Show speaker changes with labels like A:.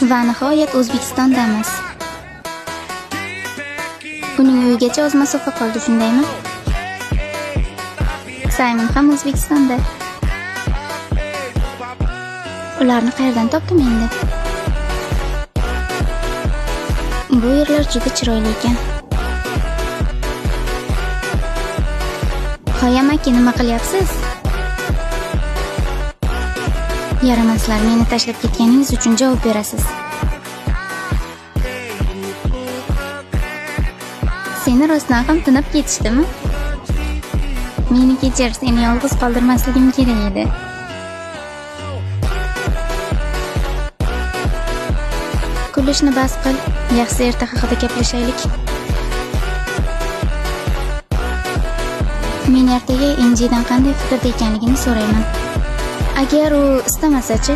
A: Va nihoyat O'zbekistondamiz. Uning uyigacha oz masofa qoldi, shundaymi? Saymon ham O'zbekistonda. Ularni qayerdan topdim endi? Bu yerlar juda chiroyli ekan. Hoy amaki, nima qilyapsiz? Yaramaslar, meni tashlab ketganingiz uchun javob berasiz. Seni rostdan ham tunab ketishdimi? Meni kechir, seni yolg'iz qoldirmasligim kerak edi. Kulishni bas qil, yaxshisi erta haqida gaplashaylik. Men ertaga Enjidan qanday fikrda ekanligini so'rayman. Agar u istamasa-chi?